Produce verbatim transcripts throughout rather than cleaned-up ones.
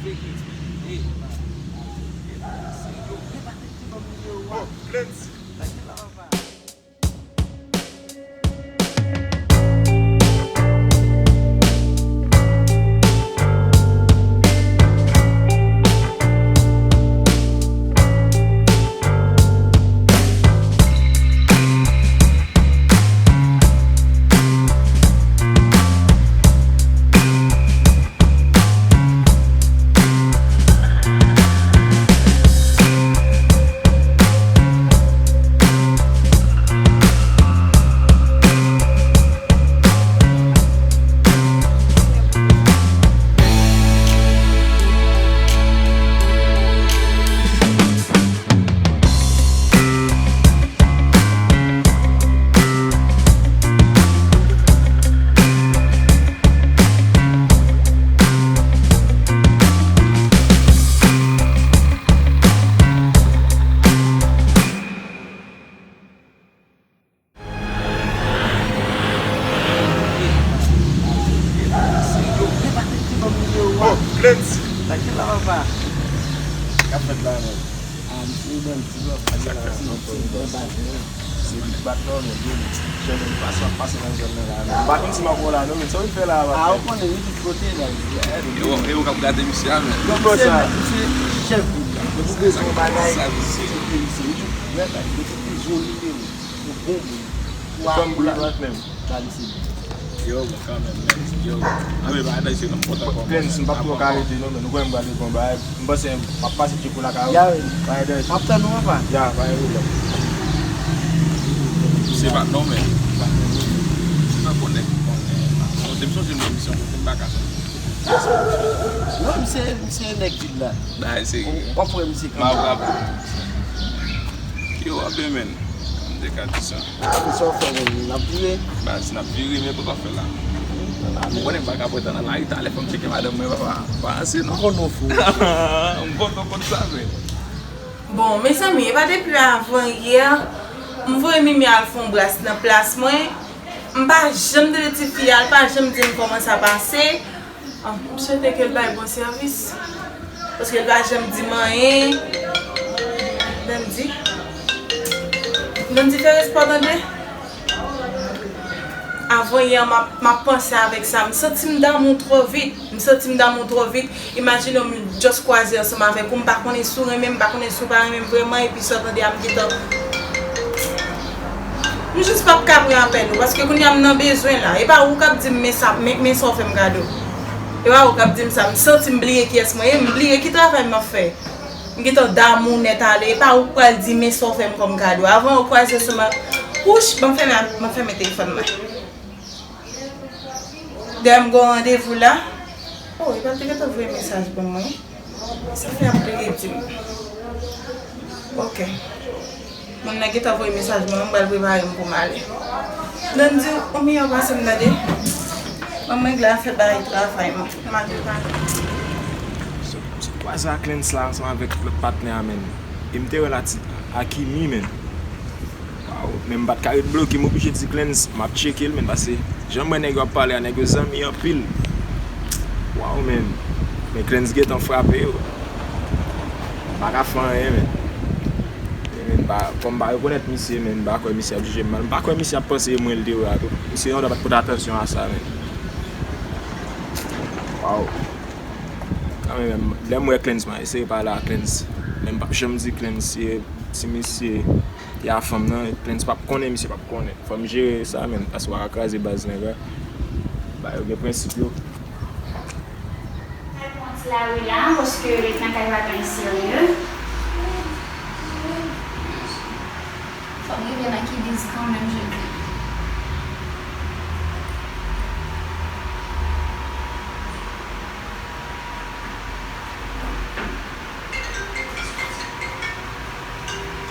Bon, Clens. Bon, Clens. Sa ki la, papa? K ap fèt la menm? Ah, m se bandi, bro. Sa k fèt la, non? Se li k bat non, men, bro. Jan nèg pase, ap pase nan zòn nan la, men. M pa konn si m ap wè w la, non, men. Sa w vin fè la, papa? Ah, ou konnen, nou tout kote, la. Yo, e ou k ap gade misye a, men. Misye, misye chèf vin la. Depi w bezwen yon bagay, se misye. Ou tout wè, la. Depi w bezwen yon nimewo. Ou bon moun. Ou a Fanm blan. Blan menm. Gade se li. Yo, bon, kanmenm, men. Yo. Anben, pa gen danje, non, m kontan kòmanse. Clens, m p ap twò ka rete, non, men nou konnen m pral reponn bagay. M panse m ap pase tcheko lakay ou. Ya, wi. Pa gen danje. M ap tann ou, papa. Ya, pa gen pwoblèm. Se pa, non, men. Se pa konnen, konnen. Bon, se m sonje m nan misyon, kote m pa ka sonje. Non, misye, misye nèg vil la. Bagay serye. W ap wè misye kanmenm. M ap raple. Yo, anben, men. M te ka di sa. Apre sa w fè menm, n ap vire. Baz, n ap vire, men poukò fè la? Ou konnen m pa ka pran tan nan lari, talè fò m tcheke madanm mwen, papa. Pa ase, non. M konn ou fou. M konn, ou konn sa, men. Bon, mezanmi, e pa depi avan yè, m voye Mimi al fè yon bras nan plas mwen. M pa janm tande tifi a, l pa janm di m kòman sa pase. Ah, m swete ke l bay bon sèvis. Paske l pa janm di m anyen. Landy. Landy, fè respè w tande. Avan yè, m ap, m ap panse avèk sa. M santi m damou twò vit. M santi m damou twò vit. Imajine w, m just kwaze ansanm avèk ou. M pa konnen si w renmen m, m pa konnen si w pa renmen m vrèman. Epi sa w tande a, m gentan. M jis p ap ka pran apèl ou, paske kounye a m nan bezwen la. E pa ou k ap di m, men sa, men, men sa w fè m kado. E pa ou k ap di m sa. M santi m bliye kiyès mwen ye, m bliye ki travay m ap fè. M gentan damou nèt ale. E pa ou k pral di, men sa w fè m kòm kado. Avan yo kwaze sou mwen. Wouch, ban m fèmen, ban m fèmen telefòn mwen. Dèyè m gen yon randevou la. Oh, epa l te gentan voye mesaj ban mwen. Sa fè ap bliye di m. Ok. Moun nan gentan voye mesaj mwen, mwen pral prepare m pou m ale. Landy, ou miyò pase m tande. Ban m regle afè bagay travay mwen. M al prepare. M sot kwaze ak Clens la ansanm avèk lòt patnè a, men. E m te wè l a ti, a Kimi, men. Waw, men m pa t ka ret bloke, m oblije di Clens, m ap tcheke l, men, paske jan m wè nèg yo ap pale a, nèg yo zanmi anpil. Waw, men, men Clens gentan frape yo. M pa ka fè anyen, men. Men, men, m pa, kòm m pa rekonèt misye, men, m pa kwè misye ap jije m mal. M pa kwè misye ap panse e mwen l te wè a tou. Misye yon lè pa t pote atansyon a sa, men. Waw. Kanmenm, lè m wè Clens, m a eseye pale a Clens. Men m p ap janm di Clens, si, si misye te a fanm nan, Clens p ap konnen, misye p ap konnen. Fò m jere sa, men, paske w a kraze baz nèg la. Ba yo gen prensip yo. Al pran ti lari la, paske ret nan kay pa gen serye. Fò m rive nan Kidiz kanmenm jodi.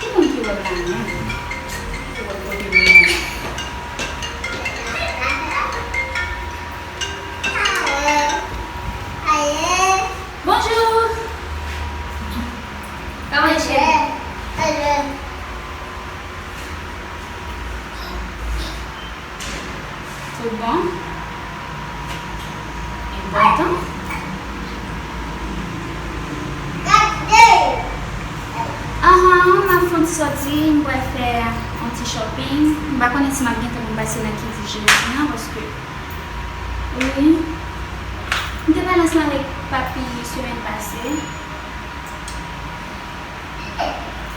Ki moun ki wè m la menm? Ki wè kote m ye menm? Bonjou! Kòman w ye? Tout bon? Enpòtan? Sòti, m pral fè yon ti shopping. M pa konnen si m ap gen tan pou m pase nan Kidis jodi a, paske, wi, m te pale ansanm avèk papi semèn pase.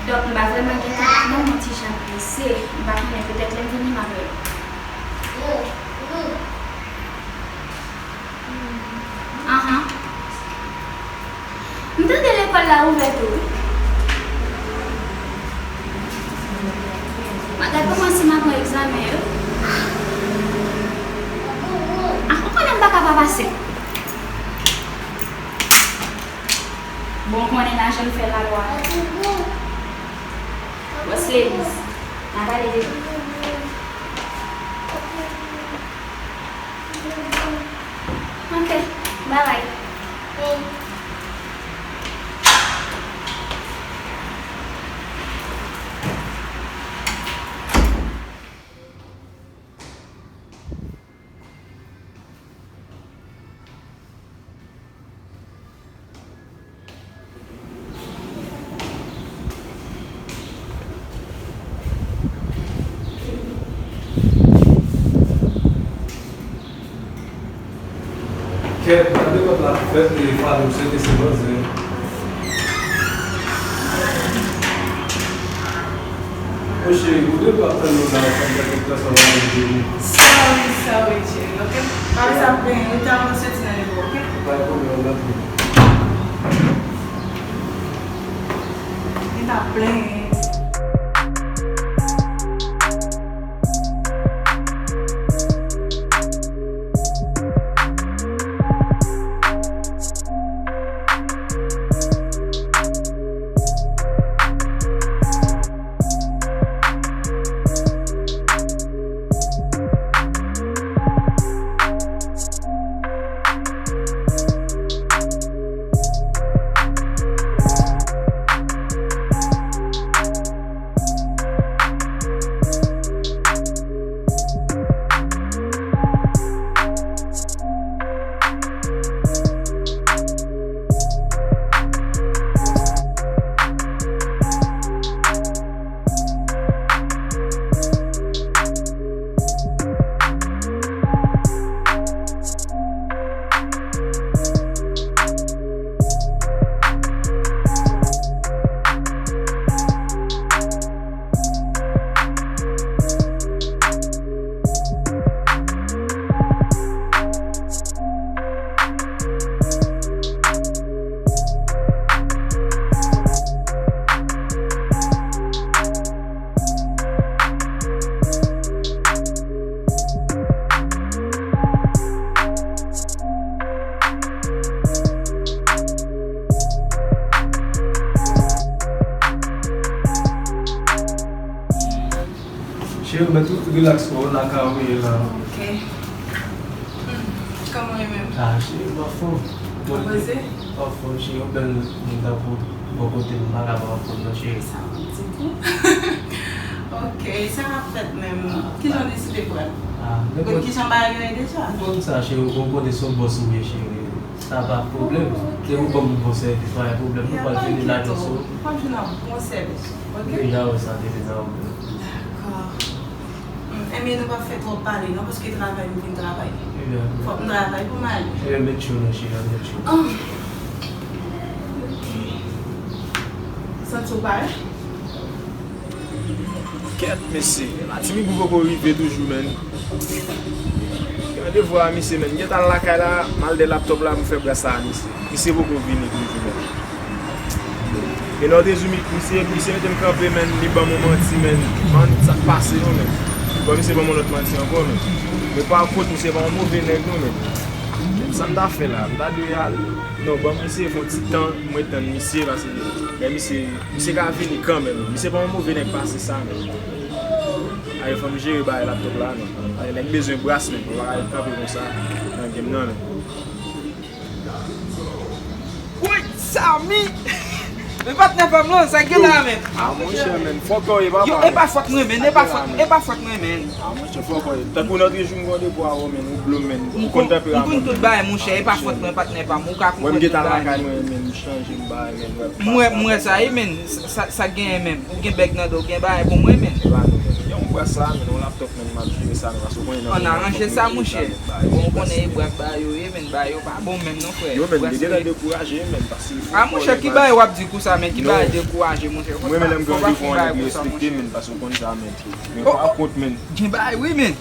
Donk, m pa vrèman gen tan la non, m yon ti jan prese. M pa konnen, petèt lè m vini, m ap rele. Anhan. M tande lekòl la ouvè tou, wi. Madanm kòmanse m ap pran egzamen yo. Ah, ou konnen m pa ka pa pase. Bon, ou konnen lajan l fè lalwa. Boss ladies, n a pale de Ok, bye bye. Kèt, gade lòt la fèt e fale m sete se manzè. Mon cheri, ou de pa tann nou la, sa m gade tout sa w ap di. Sorry, sorry, cheri, ok? Pale sa byen, ou ta mwen soti nan nivo, ok? Pa gen pwoblèm, m ap vini. Li ta plenyen. Cheri, mèt ou rilaks kò w lakay ou ye la. Ok. Hmm, kòman w ye menm? Ah, cheri, m anfòm. Ou poze? M anfòm, cheri, yon bèl moun tankou bò kote m, m pa ka pa anfòm non, cheri. Sa m di tou. Ok, sa k ap fèt menm? Kijan w deside pral? Ah, ou konn kijan bagay yo ye deja? Ou konn sa, cheri, ou konn kote se yon bòs ou ye, cheri. Sa pa pwoblèm. Depi w ban m bon sèvis, pa gen pwoblèm. Nou pral vini lajan sou. W ap jwenn yon bon sèvis, ok? Deja wè sa depi nan ou menm. Dakò. Hmm, enben nou p ap fè twòp pale non, paske travay m vin travay. Ebyen. Fòk m travay pou m ale. Ebyen, met chou non, cheri, met chou. Ah. Ok. Santi w pare? Kèt, mesye, Latimigou poko rive toujou, menn. Gen randevou a misye, menn. M gentan al lakay la, m al dèyè laptòp la, m fè bras sa a misye. Misye poko vini toujou, menn. E lè w te di m, misye, misye mete m kanpe, menn, li ban m yon manti, menn. Man, sa k pase non, menn. Bon, misye ban m yon lòt manti ankò, menn. Men pa wont, misye pa yon move nèg non, menn. Sa m ta fè la, m ta dwe al. Non, ban m misye yon ti tan, mwen tann misye, paske lè misye, misye ka vini kanmenm. Misye pa yon move nèg pase sa, menn. Ayo, fò m jere bagay laptòp la, menn. Ayo, nèg bezwen bras, menn. Ou pa ka ret kanpe konsa nan game nan, menn. Woy, Samy! Men patnè pa m lan, sa k gen la, menn? A, monchè, menn, fòkè w ye, papa. Yo, e pa fòt mwen, menn, e pa fòt, e pa fòt mwen, menn. A, monchè, fòkè w ye. Tankou nan trejou m gen randevou avè w, menn, ou blo m, menn. Ou konn tanpe a, monchè. M konn tout bagay, monchè, e pa fòt mwen, patnè pa m. Ou ka konprann tout bagay, menn. Mwen, m gen tan lakay mwen, menn, m chanje, m bay, menn. M wè, m wè sa, wi, menn. Sa, sa k genyen, menn? Ou gen bèg nan do w, gen bagay pou mwen, menn. E pa nou, menn. Yon bras la, menn, yon laptòp, menn, m ap jere sa, menn, paske ou konnen nan... Ann aranje sa, monchè. Bon, ou konnen e bras ba yo ye, menn, ba yo pa bon menm non, frè. Yo, menn, yo gentan dekouraje, menn, paske... A, monchè, ki bagay w ap di konsa, menn? Ki bagay dekouraje, monchè? Mwen menm, lè m gen randevou, mwen respekte, menn, paske ou konn sa, menn. Men pa kont, menn. Gen bagay, wi, menn.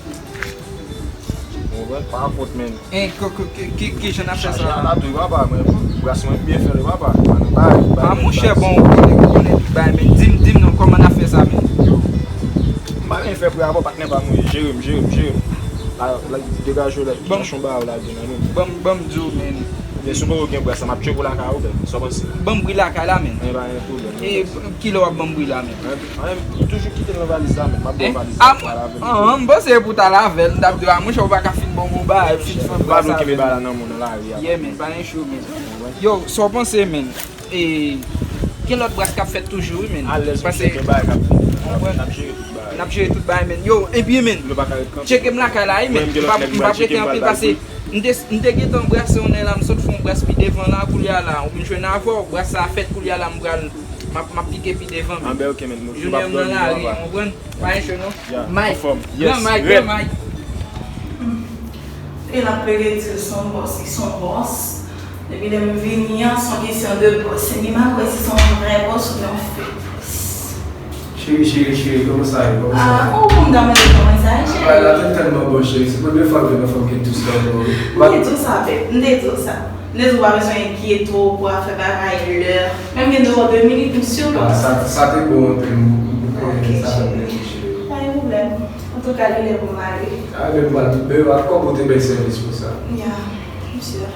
Ou konprann? Pa kont, menn. E, ki, ki, ki, ki, ki jan n ap fè sa? Chaje a la tou, papa, mwen, bras mwen, m byen fè l, papa. Pa nan bagay, bagay. A, monchè, bon, ou konnen, ou konnen tout bagay, menn. Di m, di m non, kòman n ap fè sa, menn? Yo. M pa byen fè pri avè w, patnè pa m, wi. Jere m, jere m, jere m. La, la, degaje w, la, lach yon ba w la, gen nan men m. Ban m, ban m di w, menn. Men si w poko gen bras la, m ap tcheke w lakay ou, bèl. Sa w panse? Ban m pri lakay la, menn. Men pa gen pwoblèm. E, kilè w ap ban m pri la, menn? Mwen, mwen, toujou kite l nan valiz la, menn. M ap ba w valiz la, pou al avè l. An, an, m panse pou t al avè l, m t ap di w, a, monchè, ou pa ka fin ban m yon bagay, fin fè bras avè m. M pa vle w kenbe bagay la nan men w nan lari a. Yeah, menn, pa gen cho, menn. Yo, sa w panse, menn? E, gen lòt bras k ap fèt toujou, wi, menn. Alèz, monchè, gen bagay k ap vini. N ap jere tout bagay. N ap jere tout bagay, menn. Yo, ebyen, menn, tcheke m lakay la, wi, menn. M p ap, m p ap rete anpil pase m te, m te gentan brase yon nèg la, m sot fè yon bras pi devan la, koulye a la, ou vin jwenn avè w, bras sa fèt, koulye a la, m pral, m ap, m ap pike pi devan, menn. Anben, ok, menn. Jounen an m nan lari, ou konprann? Pa gen cho, non. Mike, gran Mike, gran Mike. E l ap plede di l se yon bòs, li se yon bòs. Depi lè m vini an, se yon kesyon de bòs. Epi m ap wè si se yon vrè bòs oubyen yon fake bòs. Cheri, cheri, cheri, kòman sa ye? Kòman sa ye? Ah, ou konn m ta mande kòman sa ye, cheri? Bagay la te tèlman bon, cheri. Se premye fwa m jwenn yon fanm ki dous kòm ou, wi. M te di w sa, beb. M te di w sa. M te di w pa bezwen enkyete w pou afè bagay lè. Menm gen dwòl de minit, m si w... Ah, sa, sa te bon anpil. M, m, m, ok, sa te bon, cheri. Pa gen pwoblèm. Antouka, li lè pou m ale. Ah, men m pral, men ak kòb ou te bay sèvis konsa. Ya, monchè.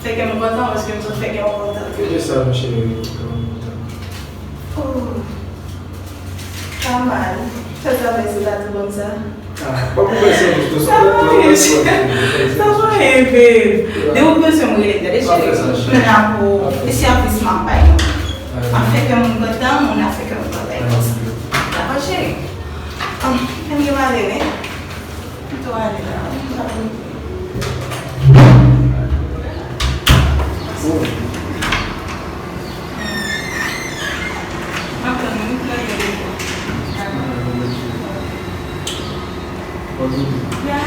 Fè kè m kontan, paske m sot fè kè w kontan. Kote sa, monchè, fè kè m kontan? Oh. Pa mal. Fè travay sou la tou kòmsa. Ah, pa pou fè sèvis, non, sa va, babe. Depi w bezwen m rele m, tande, cheri. M la pou w. E sèvis m ap bay nou. M ap fè kè moun kontan, moun ap fè kè m kontan, e konsa. Dakò, cheri? Ann, fè m gen male, wi. Pito ale la, wi. M ap tann ou, m ap tann ou. Ya.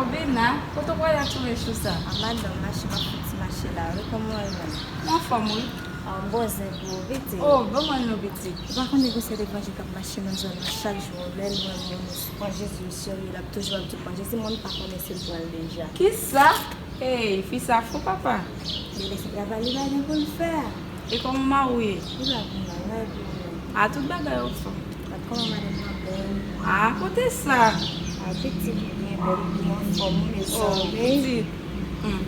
Obina, kote w prale ak soulye cho sa? A madanm, mache m ap fè ti mache la wi, kòman w ye menm? Mwen anfòm wi. Bon zen pou ou, pitit. Oh, ban mwen non, pitit. Ou pa konnen gen sèten granjè k ap mache nan zòn nan chak jou, lè l wè moun, pran Jezi o serye, l ap toujou ap di pran Jezi, mwen m pa konnen si l pran l deja. Kisa? Hey, fi sa fou papa. Bebe se travay li pa gen pou l fè. E kòman mari w ye? Li pa pou mwen, mwen pou mwen. A tout bagay anfòm. Kòman madanm nan bèl. A kote sa? A pitit ou byen bèl, ou byen anfòm, ou Oh, mezanmi. Pitit. Hmm.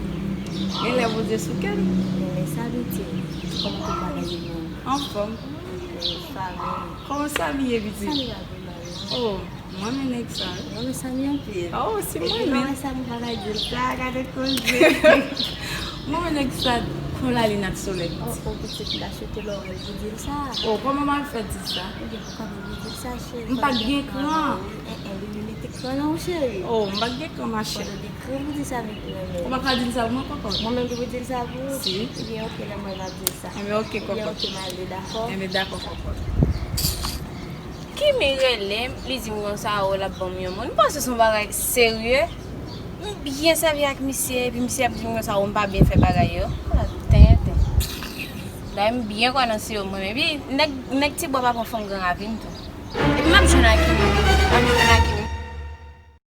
Genlè Bondye sou kè m. Men sa pitit, kòman tout bagay ye menm? Anfòm. Men fanmi. Kòman Samy ye, pitit? Samy pa pou mwen. Oh, mwen men nèg sa. Mwen men Samy anpil. Oh, si Epi mwen lè men. Wè sa m pa ka di l sa, gade koze. Mwen men nèg sa, kon lalin ak solèy. Oh, oh, pitit la chete lòrèl pou di l sa. Oh, kòman m al fè di sa? Ebyen, pou kòman pou di l sa, cheri? M pa t gen kran. Eh, eh, bebe, mete kran nan ou, cheri. Oh, m pa t gen kran, ma chè. Fò w gen kran pou di sa, mete nan men. Ou pa ka di l sa pou mwen, kòkòt? Mwen menm ki pou di l sa pou ou? Si. Ebyen, oke, lè mwen va di l sa. Ebyen, oke, Ebyen, kòkòt. oke, m ale, dakò? Ebyen, dakò, kòkòt. Kimi rele m, li di m konsa, o, l ap ban m yon moun. M panse se yon bagay serye. M byen sèvi ak misye, epi misye ap di m konsa, o, m pa byen fè bagay yo. Ala tenten. Dayè, m byen kwè nan si yo mwen. Epi, nèg, nèg Tibwa pa pran fanm Gran Ravin tou. Epi m ap jwenn ak